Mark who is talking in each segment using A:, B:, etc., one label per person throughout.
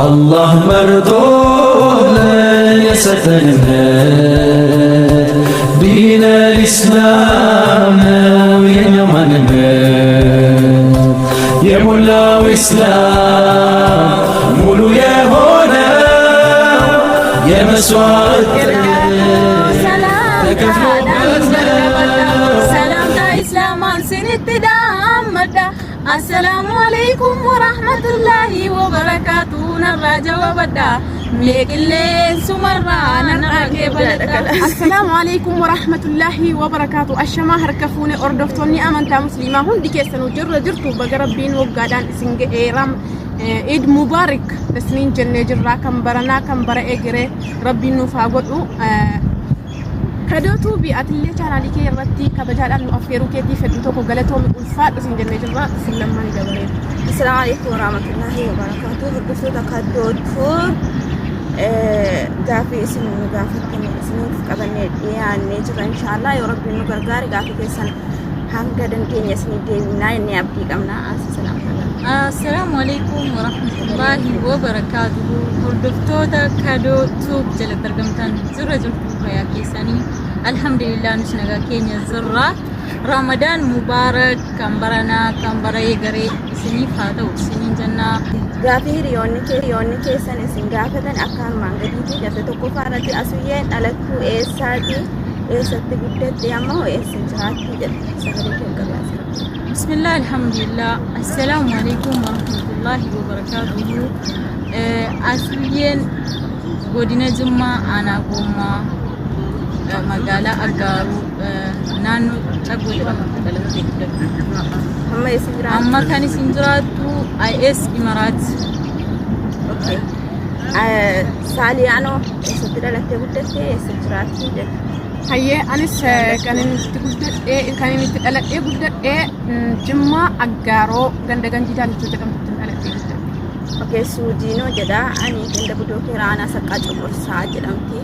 A: አላህ መርጦ ለን የሰጠን እምነት ዲነል ኢስላም ነው የኛ ማንነት። የሞላው ኢስላም ሙሉ የሆነው የመስዋዕት ተከፍሎበት ነው።
B: Salamtaa Islaamaan sinitti dhaammadha. Assalaamu alaikum warahmatullaahi wabarakaatu. Narraa jawaabadha. Mee qilleensumarraa narraa qeebaladha.
C: Assalaamu alaikum warahmatullaahi wabarakaatu. Ashamaa, harka fuune, hordoftoonni amantaa musliimaa hundi keessanuu, jirra jirtu? Baga rabbiin waggaadhaan isin ga'eera. Eid Mubaarik isiniin jennee jirraa. Kan baranaa kan bara egeree rabbiin nuuf haa godhu. Kadootuu bi atillee chaanaalii kee irratti kabajaadhaan nu affeeruu keetiif hedduu tokko galatoomi, ulfaadhu isin jennee jirra. Isin lammaan dabalee.
D: Assalamu alaikum warahmatullahi wabarakatuh. Hordoftoota Kaddootuu, gaafii isin nu gaafattanii isiniif qabannee dhiyaannee jirra. Inshaallah, yoo rabbiin nu gargaare, gaafii keessan hanga dandeenya isinii deebinaa inni abdii qabna. Assalamu.
B: Assalaamu alaikum warahmatullaahi wabarakaatuhu. Hordoftoota Kadoo Tube jalatti argamtan, jirra jirtu? Fayyaa keessanii? Alhamdulillah, nus nagaa keenya jirra. Ramadaan Mubaarak, kan baranaa kan bara eegaree isiniif haa ta'u isiniin jennaa.
D: Gaafii hiriyoonni keessan isin gaafatan akka armaan gadiiti jette. Tokkoffaa irratti, Asuyyeen dhalattuu eessaati? Eessatti guddatte? Amma hoo eessa jiraatti jette. Sagalee kee qabaase.
B: Bismillah, alhamdulillah. Assalaamu alaikum warahmatullaahi wabarakaatuhu. Asuyyeen godina Jimmaa, aanaa Goommaa, magaalaa Aggaaruu, naannoo Caggoo jedhamatti dhalattee guddatte.
D: Amma eessa jiraatti?
B: Amma kan isin jiraattu IS Imaraat.
D: Okay. Saaliyaanoo eessatti dhalattee guddatte? Eessa jiraatti jette.
C: Hayyee, anis kan inni itti guddadhee, kan inni itti dhaladhee guddadhee Jimmaa Aggaaroo, ganda Ganjii Daalichoo jedhamtutti dhaladhee guddadhe.
D: Okay, Suudiinoo jedha. Ani ganda Budoo Keeraanaa Saqqaa Coqorsaa jedhamti.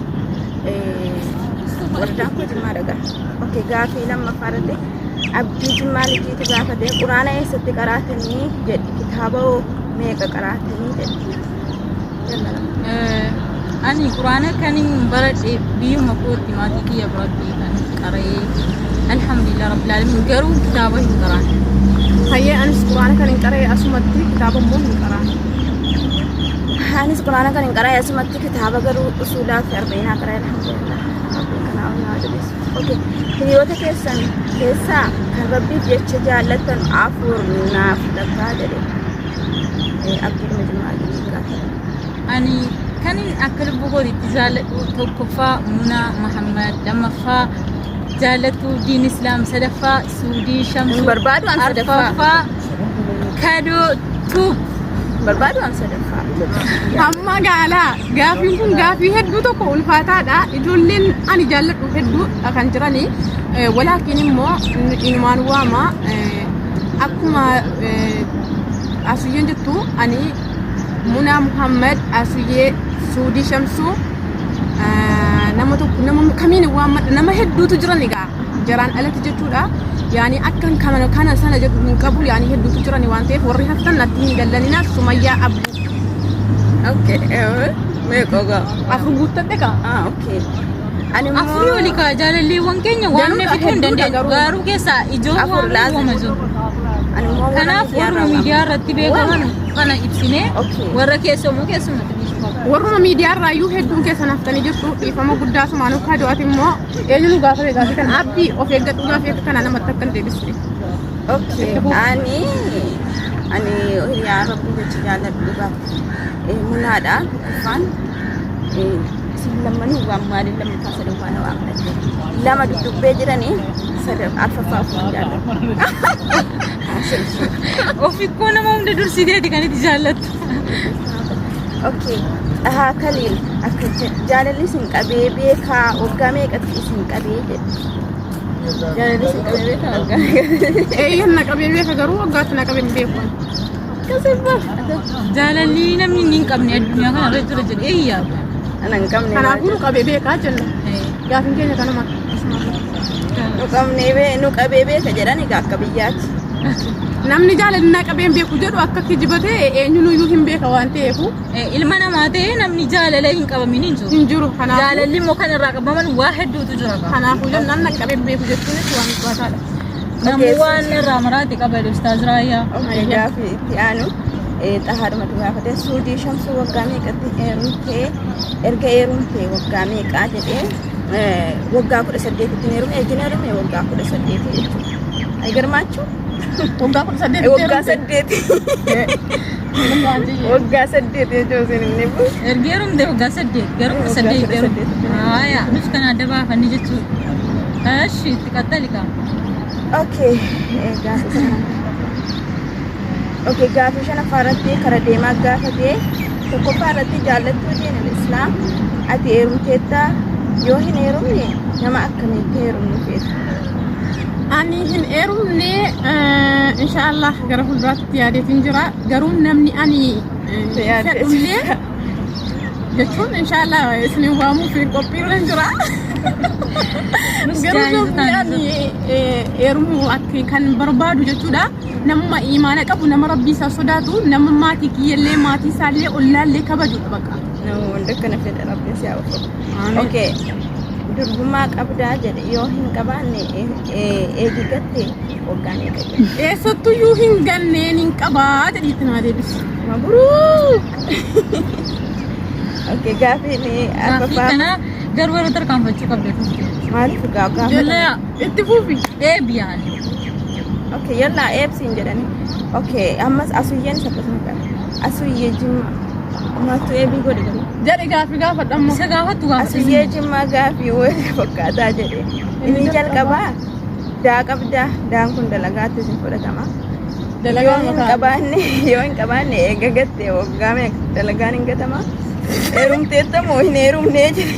D: Wardaan koo Jimmaa dhagaa. Okay, gaafii lammaffaa irratti Abdii Jimmaa Lijiitu gaafate. Quraana eessatti qaraatanii jedhi, kitaaba hoo meeqa qaraatanii jedhi. Jalla lama.
B: Ani quraana kan hin baradhe biyyuma kootti, maatii kiyya biratti kan qara'ee, alhamdulillah rabbil alamin, garuu kitaaba hin qaraan.
C: Hayyee, anis quraana kan hin qara'e asumatti, kitaaba immoo hin qaraan.
D: Anis quraana kan hin qara'e asumatti, kitaaba garuu usuulaa fi arba'inaa qara'e, alhamdulillah. Rabbiin kanaaf naa jabeessu. Okay. Hiriyoota keessan keessaa kan rabbiif jecha jaallattan afur naaf lakkaa jedhe. Abdiin Jimmaa gaafate.
B: Ani kanin akka lubbuu kootiitti jaalladhu tokkoffaa Munaa Muhammad, lammaffaa jaallattuu Diin Islaam, sadaffaa Suudii Shamsu,
D: Hin barbaadu an sadaffaa.
B: arfaffaa Kadoo Tube.
D: Barbaadu an sadaffaa.
C: Hamma gaalaa gaafiin kun gaafii hedduu tokko ulfaataadha. Ijoolleen ani jaalladhu hedduu kan jirani. Walaakin immoo inumaan waama, akkuma Asuyyeen jettu, ani Munaa Muhammad, Asuyyee, Suudii Shamsuu, nama tokko nama kamiin waammadha, nama hedduutu jiran egaa jaraan alatti jechuudha. Yaani akkan kana kana sana jedhu hin qabu, yaani hedduutu jiran waan ta'eef warri haftan natti hin dallanina. Sumayyaa Abduu.
D: Okay. Meeqa gaa?
C: Afur guuttadhe kaa.
D: Ah, okay. Ani immoo
B: Afurii oli kaa, jaalalleewwan keenya waan
C: Danuudha,
B: fixuu hin
C: hedduudha
B: dandeenyu.
C: garuu.
B: Garuu keessaa ijoo
D: Afur
B: waan
D: laazim.
B: uumama jiru.
D: Ani immoo warra
B: Kanaaf
D: miidiyaa
B: warra
D: irraa
B: miidiyaa irratti beekaman kana ibsinee
D: Okay.
B: warra keessumoo keessumatti dhiisuu qabna.
C: Warruma miidiyaa irraayyuu hedduun keessan haftanii jirtu, dhiifama guddaa sumaanuu. Kado'ati immoo eenyu nu gaafate gaafii kana? Abdii, of eeggadhu, gaafii akka kana namatti akka hin deebisne.
D: Okay. Ani hiriyaa rabbii jecha jaalladhu dhugaa. Munaadha tokkoffaan. Isin lammanuu waan maaliin lammaffaa sadaffaa na waammadhe. Lama duddubbee jiranii arfaffaa ofumaan jaalladhu.
B: Ofikkoo nama hunda dursiteeti kan itti jaallattu.
D: Okay. Dhahaa Kaliil akka jaalalli isin qabee beekaa, waggaa meeqatti isin qabee jedhe. Jaalalli isin qabee beekaa, waggaa meeqatti?
C: Eeyyan, na qabee beeka, garuu waggaatti na qabee hin beeku.
B: Jaalalli namni inni hin qabne addunyaa kana irra jira jedhee hin yaadu.
D: Ana hin qabne.
C: Kanaafuu nu qabee beekaa jenna. Gaafiin keenya kanuma.
D: Nu qabnee nu qabee beeka jedhan egaa akka biyyaatti.
C: Namni jaalalli qabeen beeku jedhu akka kijibatee eenyunuyyuu hin beeka waan ta'eefu.
B: Ilma namaa ta'ee namni jaalala hin qabamin hin jiru.
C: Hin jiru. Kanaafuu
B: Jaalalli immoo kan irraa qabaman waa hedduutu jira.
C: Kanaafuu jennaan na qabeen beeku jechuunis waan ulfaataadha.
B: Namni waan irraa maraate qaba Ustaaz Raayyaa.
D: Okay, gaafii itti aanu xahaadhumatu gaafate. Suudii Shamsuu waggaa meeqatti heerumtee, erga heerumtee waggaa meeqaa jedhee? Waggaa 18tti heerume, eegin heerume waggaa 18 jechuudha. Ay garmaachuu?
C: Waggaa 18.
D: Waggaa 8. Waggaa 8 jechuun isin inni bu.
B: Erga heerumte waggaa 8 garuu 18 garuu. Haaya, nus kana adda baafanni jechuudha. Eshi, itti qaxxali kaa.
D: Okay, gaafii sana. Okay, gaafii shanaffaa irratti kara deemaa gaafatee, tokkoffaa irratti jaallattuu diinal islaam, ati heerumteetta? Yoo hin heerumne nama akkamitti heerumnu feetu?
C: Ani hin heerumne, inshaallah gara fuulduraatti yaadeetiin jira. Garuu namni ani
D: Yaadee
C: fedhullee jechuun inshaallah isin waamuuf qophiirra hin jira. Garuu namni ani heerumuu akka kan barbaadu jechuudha. Namuma imaana qabu, nama rabbii isaa sodaatu, nama maatii kiyyallee, maatii isaallee, ollaallee kabajudha bakka.
D: Nama wanda akkana fedha, rabbiin si haa uffatu. Okay. Durbummaa qabdaa jedhe, yoo hin qabaanne eegi gatte waggaa meeqa jedhe?
C: Eessattuyyuu hin ganneen hin qabaa jedhiitti naa deebisi.
D: Mabruuk! Okay, gaafiin
B: Gaaffii
D: arfaffaa
B: kana garuu yeroo tarkaanfachuu qabda turte.
D: Maaliif gaafa?
B: Yallaa.
C: Itti fufi.
B: Eebbiyaan.
D: Okay, yallaa eebsiin jedhani. Okay, ammas asuyyeen isa akkasuma qaba. Asuyyee Jimma. Maaltu eebii godhe garuu?
C: Jedhi, gaaffii gaafadhu amma.
B: Isa gaafattu gaafadhu.
D: Asuyyee Jimmaa gaafii wal fakkaataa jedhe. Inni jalqabaa daa qabdaa, daan kun dalagaatti isin fudhatama.
C: Dalagaa
D: Yoo hin
C: mataa.
D: qabaanne, yoo hin qabaanne eega gatte waggaa meeqa? Dalagaan hin gatama. Heerumteetta moo hin heerumnee jedhe?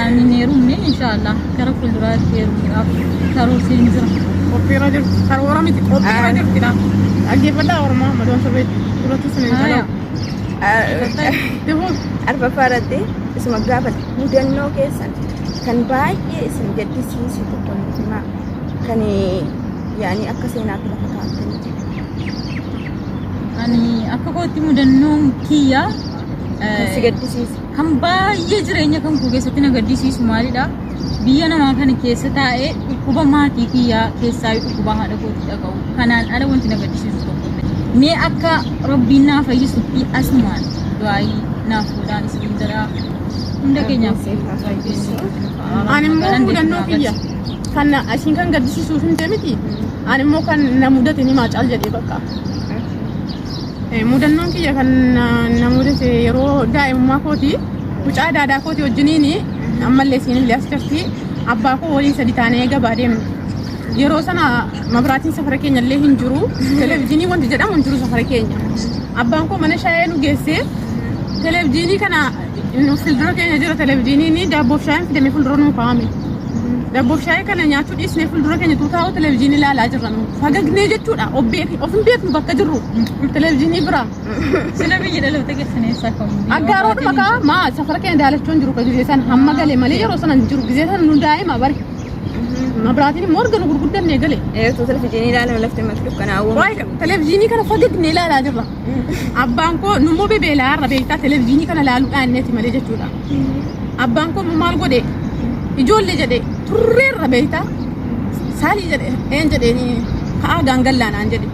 B: Ani hin heerumne, inshaallah gara fuulduraatti heerumuudhaaf karoorseen jira.
C: Qophiirra jirti. Karoora miti, qophiirra jirtidha. Dhaggeeffadhaa Oromoo Ahmad waan sirriitti. Duratti isin hin
B: Haaya.
C: jalawu. Itti fufi.
D: Arfaffaa irratti isuma gaafadhe, mudannoo keessan kan baay'ee isin gaddisiisu tokko nuuf himaa, kan yaani akka seenaatti lafa kaa'attanii jiru.
B: Ani akka kootti mudannoon kiyya
D: Kan si gaddisiise.
B: Kan baay'ee jireenya kan koo keessatti na gaddisiisu maalidha? Biyya namaa kana keessa taa'ee dhukkuba maatii kiyyaa keessaa dhukkuba haadha kootti dhaga'u. Kanaan ala wanti na gaddisiisu tokko illee. Mee akka Rabbiin naa fayyisutti asumaan du'aayii naaf godhaan isin jedha. Hunda keenyaaf
D: Rabbiin siif haa fayyisu.
C: Ani immoo mudannoo kiyya kan asiin kan gaddisiisuuf hin ta'e miti. Ani immoo kan na mudate ni maacaal jedhee bakka. Mudannoon kiyya kan na mudate yeroo daa'imummaa kooti, mucaa daadaa kooti wajjiniin, ammallee isiinillee as jirti, abbaa koo waliin sadi taanee gabaa deemne. Yeroo sana mabraatiin safara keenya illee hin jiru. Televezyiinii wanti jedhamu hin jiru safara keenya. Abbaan koo mana shaayee nu geessee, televezyiinii kana nu fuuldura keenya jira televezyiiniin, daabboof shaayeen fidamee fuuldura nuu kaa'ame. Daabboof shaayee kana nyaachuu dhiisnee fuuldura keenya tuutaa'u televezyiinii ilaalaa jirra nu. Fagagnee jechuudha. Of hin beeknu bakka jirru. Televezyiinii bira.
B: Sila biyya dhaloota keessan eessa akka
C: Aggaaroodhuma kaa, maa safara keenya daalachoon jiru ka gizee sana hamma gale malee yeroo sana hin jiru, gizee sana nu daa'ima bari. Mabraatiin immoo erga nu gurguddanne gale.
D: Eertuu televizyiinii ilaalame lafti mati dukkanaa'uu.
C: Waa'ee televezyiinii kana fagagnee ilaalaa jirra. Abbaan koo nummoo bebeelaa irra beektaa televezyiinii kana ilaaluudhaan neeti malee jechuudha. Abbaan koo immoo maal godhe? Ijoollee jedhe, turreerra beektaa. Saalii jedhe, een jedheeni, ka'aa gaangallaa naan jedhe.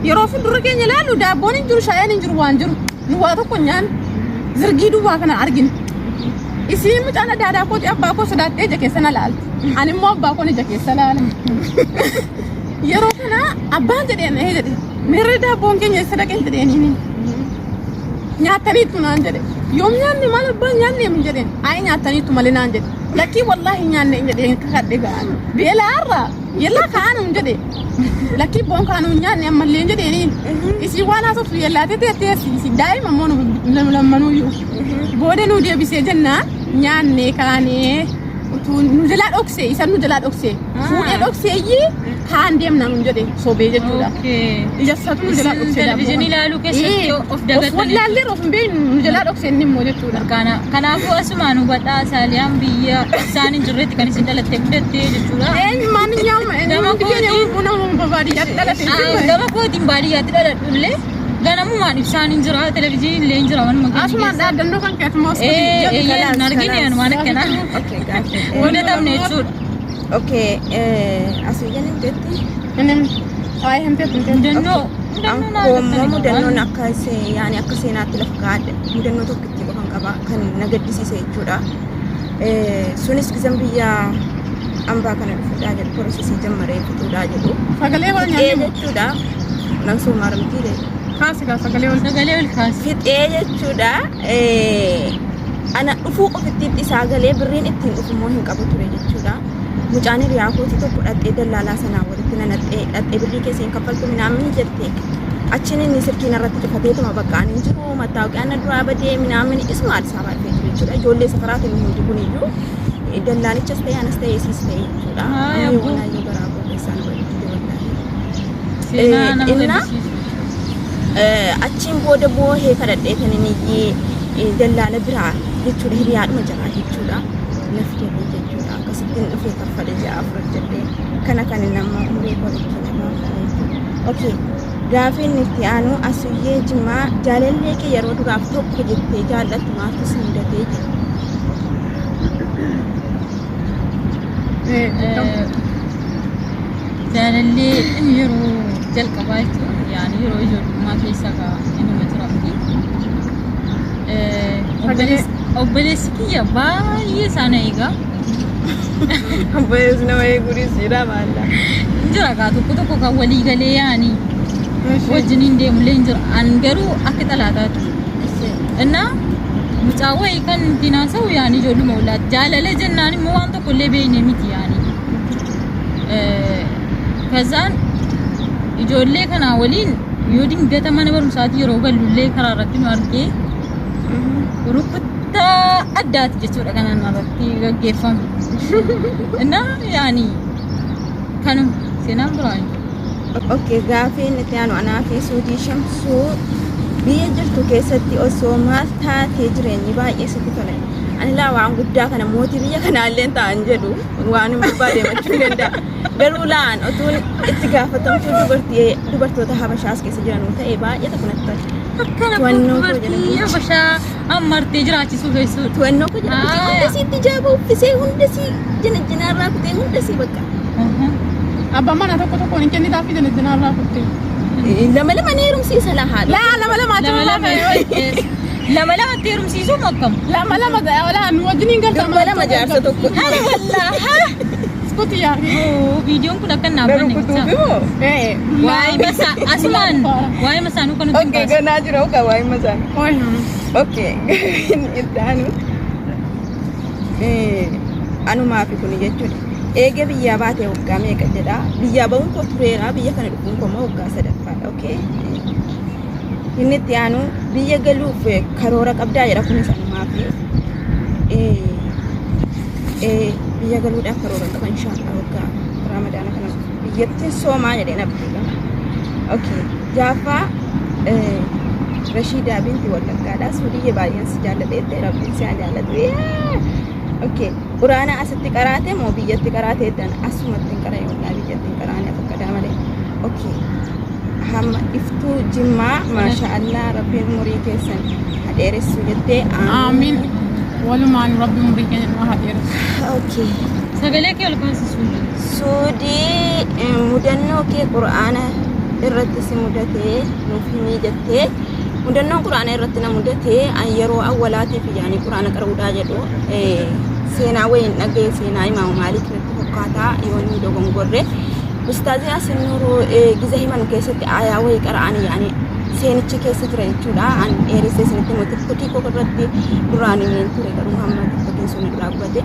C: Yeroo fuuldura keenya ilaallu daabboon hin jiru, shaayeen hin jiru, waan jiru. Nu waa tokko hin nyaanne. Zirgii duwwaa kana argine. Isiin mucaan adaadaa kooti abbaa koo sodaattee ija keessa na laalti. Ani immoo abbaa koon ija keessa laala. Yeroo kana abbaan jedheen, ee jedhe, meerre daabboon keenya eessa dhaqeen jedheeniini. Nyaattaniittu naan jedhe. Yoom nyaanne, maal abbaan nyaanne hin jedheen. Ayi, nyaattaniittu malee naan jedhe. Lakkii, wallaahi hin nyaanne hin jedheen, kakadhe ga'an. Beelaa yellaa kaanu hin jedhe. Lakkii, boon kaanu hin nyaanne ammallee hin jedheeni. Isii waan haasoftu yellaatee teessi isii daa'ima immoo nu lammanuuyyuu. Booda nu deebisee jennaan nyaanne kaanee. Utuu nu jalaa dhokse, isa nu jalaa dhokse. Fuudhee dhokseeyyii kaan deemna nuun jedhe sobee jechuudha.
B: Okay.
C: Ija isaatu nu jalaa
B: Isin
C: dhokse.
B: televizyiinii ilaaluu keessatti of
C: Of
B: dagatanii.
C: wallaallee of hin beeknu, nu jalaa dhokse inni immoo jechuudha.
B: Kanaafuu asumaan hubadhaa, Saaliyaan biyya isaan hin jirretti kan isin dhalattee guddattee jechuudha.
C: Eenyu maanyaa'uma
B: Gama
C: eenyu keenya nama baadiyyaatti dhalate.
B: Gama kootiin baadiyyaatti dhaladhullee ganamumaan ibsaan hin jira, televizyiiniin illee hin jira manuma keenya
C: Asumaan
B: keessa.
C: dhaaddannoo kan keetu moo?
B: Ee, hin argine anumaan akkanaa.
D: Okay, gaaffii.
B: Guddatamne jechuudha.
D: Okay, asii jetti.
C: Inni waa'ee himteetu himteetu.
B: Mudannoo mudannoo
D: Akkoo immoo mudannoon akka yaani akka seenaatti lafa kaa'adhe mudannoo tokkitti qofan qaba kan na gaddisiise jechuudha. Sunis gizan biyya ambaa kana dhufuudhaa jedhu processii jammaree fixuudhaa jedhu.
C: Sagalee waan
D: Fixee
C: nyaanni
D: jechuudha. Nan soomaara miti.
C: Kaasi kaa sagalee ol.
B: Sagalee ol kaasi.
D: Fixee jechuudha. Ana dhufuu ofitti isaa galee birriin ittiin dhufu immoo hin qabu ture jechuudha. Mucaan hiriyaa kootii tokko dhaqxee dallaalaa sanaa walitti nanaxxee dhaqxee birrii keessa hin kaffaltu minaamni jette. Achiin inni silkiin irratti cufateetuma bakka ani hin jiru mattaawqiyaan na duraa badee minaamni isuma Addis Ababaa dhufee jiru jechuudha. Ijoollee safaraatiin hundi kun iyyuu dallaalichas ta'e anas ta'e isiis ta'e jechuudha.
B: Haa,
D: Amma
B: yabbuu.
D: yoonaayyuu garaa koo keessaan walitti wallaahi.
B: Seenaa nama
D: Inna
B: gaddisiisu.
D: Achiin booda boohee kadhadhee kan inni dallaala biraa jechuudha, hiriyaadhuma jaraa jechuudha, naf kennee jechuudha. Akkasittiin dhufee kaffale ji'a 4 jedhee kana kan inni amma umurii koo jechuudha jechuudha. Okay. Gaafiin itti aanu Asuyyee Jimmaa, jaalallee kee yeroo duraaf tokko jettee jaallattu maaltu si mudatee jedha.
B: Jaalallee yeroo jalqabaa jechuun yaani yeroo ijoollummaa keessa gaa inuma jira miti. Obboleessi kiyya baay'ee isaan eega.
D: Obboleessi nama eeguunis jira maalla.
B: Hin jira gaa, tokko tokko kan walii galee yaani wajjiniin deemullee hin jira. An garuu akka xalaataatti. Innaa mucaa wayii kan ittiin haasa'u yaani ijoolluma ollaati. Jaalala jennaan immoo waan tokko illee beekne miti yaani. Kazaan ijoollee kanaa waliin yoo dingata mana barumsaatti yeroo gallullee karaa irratti nu argee rukuttaa addaati jechuudha kanaan irratti gaggeeffamu. Innaa yaani kanuma, seenaan biraa hin jiru.
D: Okay, gaafiin itti aanu anaa fi Suudii Shamsuu, biyya jirtu keessatti osoo maal taatee jireenyi baay'ee sitti tola? Ani laa waan guddaa kana mootii biyya kanaallee ta'an jedhu waan hin barbaade machuu hin danda'a. Garuu laan otuun itti gaafatamtuu dubartii dubartoota Habashaas keessa jiran ta'e baay'ee tokko natti tola.
B: Akkana
D: To'annoo koo
B: dubartii
D: jala
B: Habashaa ammartee jiraachisuu feessuudha.
D: To'annoo koo jala
B: Aayaa.
D: hunda siitti jaaba uffisee, hunda sii jina jinaarraa kutee, hunda sii bakka.
C: Abbaan manaa tokko tokkoon hin kennitaafii jala jinaarraa kutte.
D: Lama lama ni heerumsiisa laa haadha.
C: Laa, lama lama
B: Lama lama lama lamatti heerumsiisuu moo akkam?
C: Lama lama laa, nu wajjin hin galta.
D: Durba lama, jaarsa tokko.
B: Hala wallaa hala.
C: Iskuti yaa.
B: Oo, viidiyoon kun akka hin dhaabbanne
D: Rukutuufi moo?
C: Eh.
B: Waa'ee masaa asumaan waa'ee masaanuu kan nutti hin
D: Okay,
B: baasu.
D: ganaa jira okaa waa'ee masaa.
C: Oy.
D: Okay, itti aanu. Anumaa fi kuni jechuudha. Eega biyyaa baatee waggaa meeqa jedha. Biyyaa ba'uun koo tureera. Biyya kana dhufuun koo immoo waggaa sadaffaadha. Okay. Inni itti aanu biyya galuuf karoora qabdaa jedha, kunis anumaa fi. Biyya galuudhaaf karoora qaba, inshaallah waggaa Ramadaana kana biyyattiin soomaa jedheen abdii qaba. Okay. Jaaffaa Rashiidaa Binti Wallaggaadha. Suudiyye, baay'een si jaalladheette, Rabbiin si haa jaallatu. Yeah! Okay. Quraana asitti qaraate moo biyyatti qaraate jedhan? Asumatti hin qara'e wallaahi, biyyatti hin qaraane, fakkadaa malee. Okay. Hamma Iftuu Jimmaa, maasha Allah, Rabbiin umurii keessan haa dheeressu jettee.
C: Amiin. Walumaan Rabbi umurii keenya nu haa dheeressu.
D: Okay.
B: Sagalee kee ol kaasisuu.
D: Suudii, mudannoo kee Qur'aana irratti si mudatee nuuf himii jettee. Mudannoon Qur'aana irratti na mudatee an yeroo awwalaatiif yaani Qur'aana qaruudhaa jedhu seenaa wayiin dhagaye, seenaa Imaamu Maalik natti fakkaataa yoo inni dogongorre. Ustaazii Asin Nuuruu giza himan keessatti aayaa wayii qara'an, yaani seenicha keessa ture jechuudha. An dheeressee isinitti himu, TikTokii koo irratti duraan himeen ture, garuu hamma TikTokiin sun duraa gubate.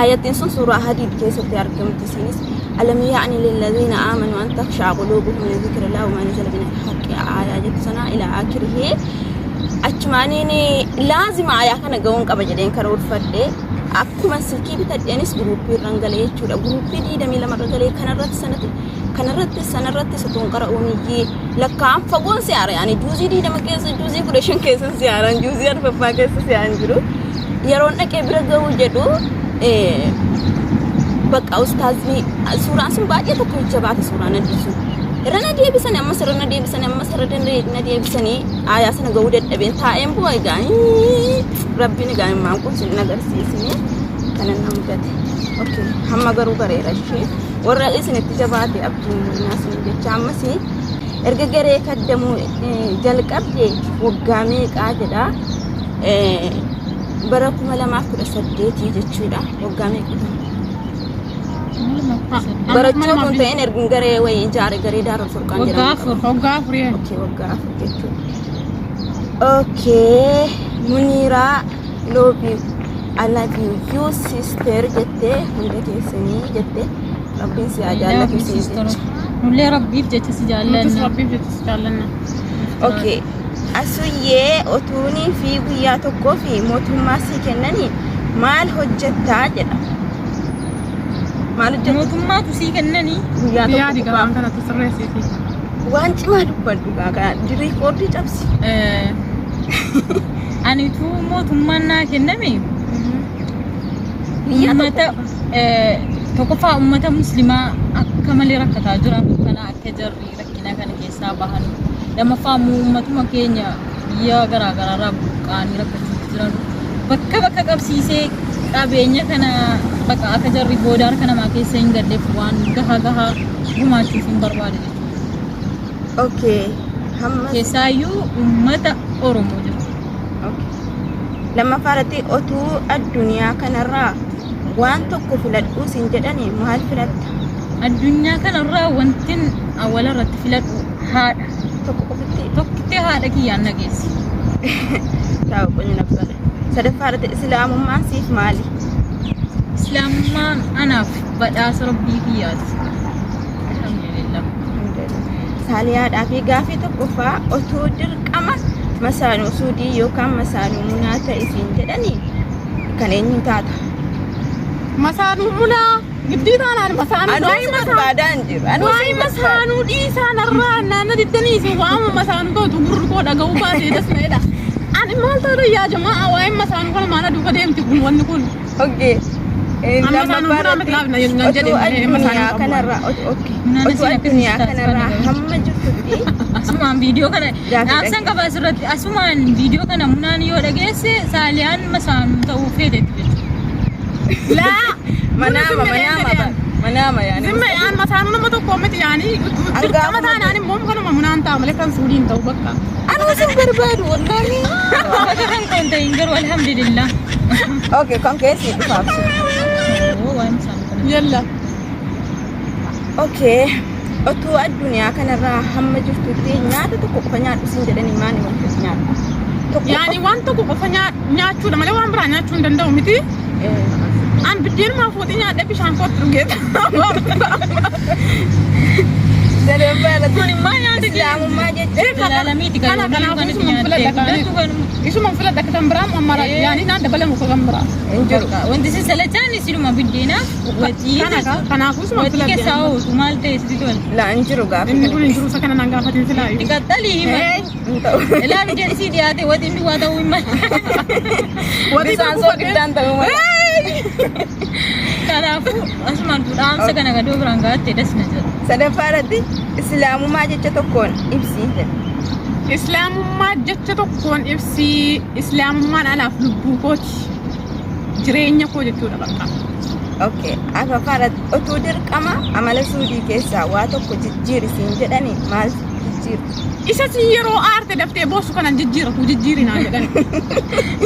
D: Aayattiin sun suuraa Hadiid keessatti argamti. Isinis "ألم يأن للذين آمنوا أن تخشع قلوبهم لذكر الله وما نزل من الحق" aayaa jettu sana إلى آخره. Achumaaniin laazima aayaa kana ga'uun qaba jedheen karoorfadhe. Akkuma silkii bitadheenis guruuppii irran galee jechuudha. Guruuppii 22 irra galee kanarratti sanatti kanarratti sanarratti osoo hin qara'uuniyyee lakkaa'an fagoon si aara. Ani juuzii 20 keessa juuzii 15 keessa si aaran juuzii arfaffaa keessa si aan jiru. Yeroon dhaqee bira ga'uu jedhu bakka ustaazni suuraan sun baay'ee tokko jabaata suuraan adii sun. Irra na deebisanii ammas irra na deebisanii ammas irra na deebisanii aayaa sana ga'uu dadhabeen taa'een bu'a egaa rabbiin egaa immaan kun sin agarsiisine kana na mudate. Okay, hamma garuu bareera ishee warra isinitti jabaate abdiin mul'inaa sin jecha ammas erga garee kaddamuu jalqabde waggaa meeqaa jedha bara 2018 jechuudha waggaa meeqa ta'a? Barachuu kun ta'een erga garee wayii ijaare garee Daarul Furqaan
B: Waggaa
D: jedhamu
B: afur.
D: qaba.
C: Waggaa afurii.
D: Okay, waggaa afur jechuudha. Okay, Muniiraa love you. I love you. You sister jettee hunda keessanii jette rabbiin si haa jaallatu si jecha.
B: Nullee rabbiif jecha si
C: Nutis
B: jaallanna.
C: rabbiif jecha si jaallanna.
D: Okay. Asuyyee otuunii fi guyyaa tokkoo fi mootummaa sii kennanii maal hojjettaa jedha. Maal hojjetta?
B: Mootummaatu sii kennanii.
D: Guyyaa tokko
C: Yaadi
D: qofaaf.
C: gabaan kanatti sirreessiiti.
D: Waan cimaa dubbadhu gaa riikoordii cabsi.
B: Anitu mootummaan naa kenname
D: Guyyaa
B: ummata
D: tokko
B: tokkoffaa ummata muslimaa akka malee rakkataa jiran kana akka jarri rakkina kana keessaa bahan lammaffaa immoo ummatuma keenya biyya garaa garaarraa buqqa'anii rakkachuutti jiran bakka bakka qabsiisee qabeenya kana bakka akka jarri booda harka namaa keessa hin galleef waan gahaa gahaa gumaachuuf hin barbaade jechuudha.
D: Okay. Hamma
B: Keessaayyuu ummata Oromoo jechuudha.
D: Okay. Lammaffaa irratti otuu addunyaa kanarraa waan tokko filadhuu siin jedhani maal filatta?
B: Addunyaa kanarraa wantin awwala irratti filadhu haadha.
D: Tokko qofitti
B: Tokkittee haadha kiyyaan nageessi.
D: taa'u qonni nabbara. Sadaffaa irratti islaamummaan siif maali?
B: Islaamummaan anaaf badhaasa rabbii kiyyaati. Alhamdulillah.
D: Saaliyaadhaa fi gaafii tokkoffaa otuu dirqama masaanuu suudii yookaan masaanuu munaa ta'e siin jedhani kan eenyu taata?
C: Masaanuu munaa giddii taanaan masaanuu
D: Anuu
C: waa'ee
D: si
C: masaanuu
D: barbaadaa hin jiru. Anuu
C: waa'ee
D: si barbaada.
C: masaanuu dhiisaa narraa naanna diddanii isin waama masaanuu ta'utu gurri koo dhaga'uu baatee das na'edha. Ani maal ta'uu yaa jamaa waa'ee masaanuu kana maana duuka deemti kun wanni kun.
D: Okay.
C: Amma masaanuu munaa miti laaf nan jedhe
D: Otuu
C: malee masaanuu
D: addunyaa
C: qabu.
D: kanarraa okay.
B: Munaan
D: Otuu
B: isin akkasii
D: addunyaa
B: taasisan
D: kanarraa
B: garuu.
D: hamma jirtutti
B: Asumaan viidiyoo kana
D: Gaafii
B: dhaabsan qaba asirratti asumaan viidiyoo kana munaan yoo dhageesse saaliyaan masaanuu ta'uu feetetti jechuudha.
C: Laa
D: manaama manaama ba manaama yaani.
C: Zimma yaan masaanuu nama tokko miti yaani dirqama taanaan immoo kanuma munaan ta'a malee kan suudiin ta'u bakka.
D: Anuu sin barbaadu wallaahi.
B: Bakka kan koon ta'in garuu alhamdulillah.
D: Okay, kan keessi dhufaaf.
B: Oo waan masaanuu kana.
C: Yalla.
D: Okay. Otuu addunyaa kanarraa hamma jirtutti nyaata tokko qofa nyaadhu siin jedhanii maali wanti nyaadhu? Tokko
C: Yaani waan tokko qofa nyaachuudha malee waan biraa nyaachuu hin danda'u miti. An biddeenumaa fuuxii nyaadhee bishaan kootti dhugee.
D: Sadaffaa irratti
B: Kun immoo nyaata
D: islaamummaa jechuun
B: Ilaalamiiti kan
C: Kana
B: yoomiyyuu
C: kanaafuu
B: kan itti
C: isuma
B: nyaattee
C: filadha
B: guddattu kanuma.
C: Isuma filadha kan biraa amara yaani naan dabalamu kan biraa.
D: hin jiru.
B: Wanti isin salachaan isinuma biddeenaaf waxii
C: Kana kanaafuu isuma
B: waxii
C: filadha.
B: keessaa ootu maal ta'e sitti tola.
D: Laa hin jiru gaafa
C: Inni
D: kana
C: kun hin jiru isa kana naan gaafatin silaa.
B: Itti qaxxalii hima.
D: Hin ta'u.
B: Ilaa biddeen isii dhiyaate waxiin duwwaa ta'uu hin malu.
C: Waxii
D: Bisaan soogidaan ta'uu mala.
B: Kanaafuu asumaan dhaamsa kana gadoo biraan gaatte das na jedha.
D: Sadaffaa irratti islaamummaa jecha tokkoon ibsii jedha.
C: Islaamummaa jecha tokkoon ibsii islaamummaan anaaf lubbuu kooti. Jireenya koo jechuudha bakka.
D: Okay. Arfaffaa irratti otuu dirqama amala suudii keessaa waa tokko jijjiiri siin jedhani maal jijjiirtu?
C: Isa si yeroo aarte daftee boossu kanan jijjiiratu jijjiiri naan jedhan.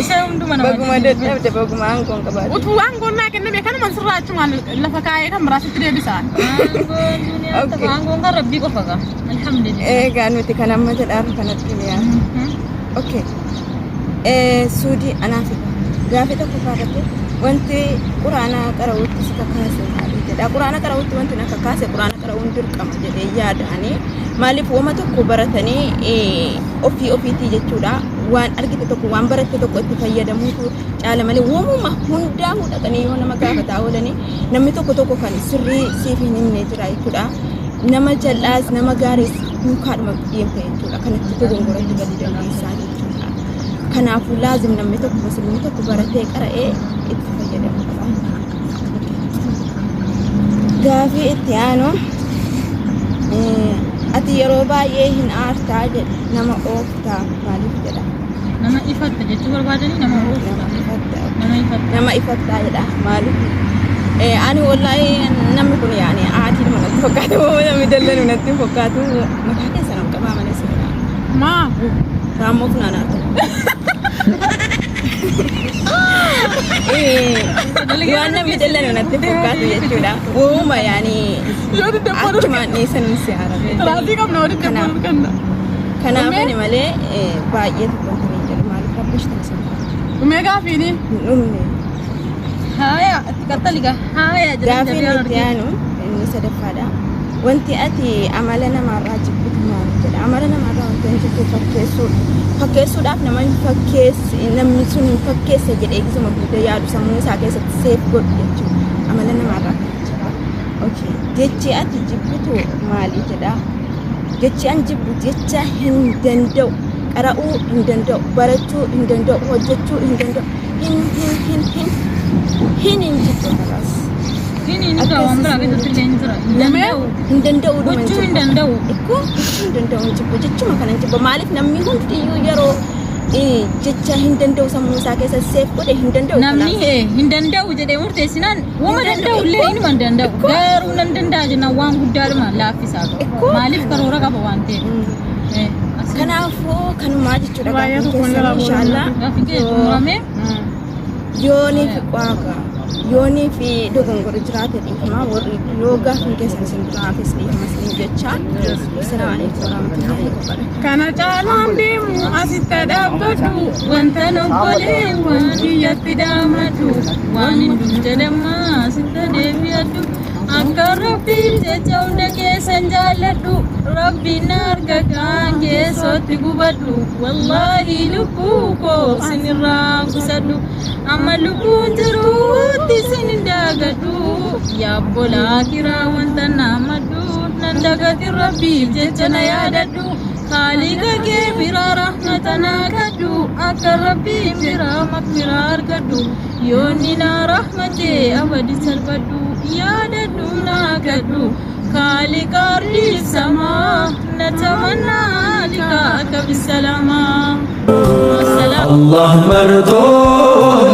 B: Isa hunduma nama
D: Baguma dadhabde baguma aangoon qabaate.
C: Utuu aangoon naa kenname kanuman sirraa achumaan lafa kaa'ee kan biraa sitti deebisaan.
B: Aangoon duniyaa
D: Okay.
B: tafa aangoon kan rabbii qofa gaa. Alhamdulillah.
D: Egaa nuti kan amma jedhaarru kanatti ni yaadu. Okay. Suudii anaaf gaafii tokkoffaa irratti wanti quraanaa qara'uutti si kakaase maali? Jedha. Quraana qara'uutti wanti na kakaase, quraana qara'uun dirqama jedhee yaadaanii, maaliif wama tokko baratanii ofii ofiitii jechuudha. Waan argite tokko, waan baratte tokko itti fayyadamuutu caala malee, wamuma hundaa dhaqanii yoo nama gaafataa oolanii, namni tokko tokko kan sirrii siif hin himne jira jechuudha. Nama jal'aas nama gaariis duukaadhuma deemta jechuudha. Kanatti dogongoratti galuu dandeessaa jechuudha. Kanaafuu laazim namni tokko, muslimni tokko baratee qara'ee itti fayyadamuu qaba. Gaafii itti aanu, ati yeroo baay'ee hin aartaa jedhe, nama ooftaa, maaliif jedha?
B: Nama ifatta jechuu barbaadanii, nama oofta.
D: Nama ifatta.
B: Nama ifatta.
D: Nama ifattaa jedha, maaliif? Ani wallaahi namni kun yaani aatii nama natti fakkaatu, namni dallanu natti fakkaatu, mataa keessa nama qabaa malee sirraa.
C: Maa?
D: Raammoo funaanaa argama. Waan namni dallanu natti fakkaatu jechuudha. Uuma yaani
C: Yoo didda
D: achumaan dhiisan si haara.
C: Raasii qabna walitti
D: Kanaaf.
C: kenna.
D: Kanaaf ani malee baay'ee tokko wanti hin jedhu, maaliif rabbishtan sun
C: Dhumee gaafiini.
D: Hin dhumne.
B: Haaya, itti qaxxaliga. Haaya jedhan.
D: Gaafiin itti aanu inni sadaffaadha. Wanti ati amala namaarraa jibbitu maal jedha? Amala namaarraa wanti ani jibbu fakkeessuudha. Fakkeessuudhaaf nama hin fakkeessi, namni sun hin fakkeessa jedhee gisuma hunda yaadu sammuu isaa keessatti seef godhu jechuudha. Amala namaarraa kan jibba. Okay. Jechi ati jibbitu maali jedha? Jechi an jibbu jecha hin danda'u. Qara'uu hin danda'u, barachuu hin danda'u, hojjechuu hin danda'u. Hin hin hin hin hin hin jibbu kalaas.
B: Inni inni kaa waan biraa keessatti illee hin jira. Hin danda'u.
D: Hin danda'u dhuma hin
B: Gochuu hin
D: jibbu.
B: danda'u.
D: Ikkoo gochuu hin danda'u hin jibbu, jechuma kana hin jibbu. Maaliif namni hundiyyuu yeroo jecha hin danda'u sammuu isaa keessa seef godhe hin danda'u.
B: Namni
D: kalaas.
B: hin danda'u jedhee murteessinaan wama
D: Hin
B: danda'u illee inuma hin danda'u. Garuu nan danda'a jennaan waan guddaadhuma laaffisaa qaba.
D: Ikkoo
B: Maaliif karoora qaba waan ta'eef.
D: Kanaafuu kanumaa jechuudha
C: Baay'ee
D: gaaffiin
C: tokkoon
D: keessan
C: jalaa
D: inshaallah.
B: Gaaffiin kee xumuramee.
D: Yoonii fi waaqa yoonii fi dogongora jiraate dhiifama, warri yoo gaaffiin keessan isin biraa hafes dhiifama isin jecha. Assalaamu alaikum warahmatullahi wabarakatuh.
C: Kana caalaan deemu asitti dhaabbadhu,
B: Wanta obboleewwan kiyyatti dhaamadhu, waan hin jedhamaa asitti deebi'adhu. Akka Rabbiin jecha hunda keessan jaalladhu, Rabbiin na arga kaan keessootti gubadhu. Wallaahi lubbuu koo sinirraa qusadhu, amma lubbuun jiruutti sin hin daagadhu. Yaabbolaa kiraa wanta naamadhu nan dagatin, Rabbiif jecha na yaadadhu. Haaliqa kee biraa rahmata naa kadhu, akka Rabbiin biraa makfiraa argadhu. Yoonni naa rahmate abadi salphadhu, yaadadhu naa kadhu. Kaaliqa ardii samaa natamannaa liqaaka bisalaamaa. Wasalaam.
A: አላህ መርጦ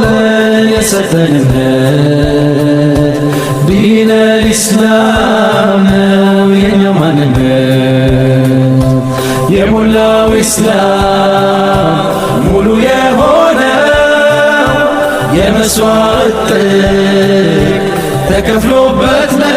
A: ለኛ የሰጠን እምነት ዲነል ኢስላም ነው የኛ ማንነት። የሞላው ኢስላም ሙሉ የሆነው የመስዋዕት ጥግ ተከፍሎበት ነው።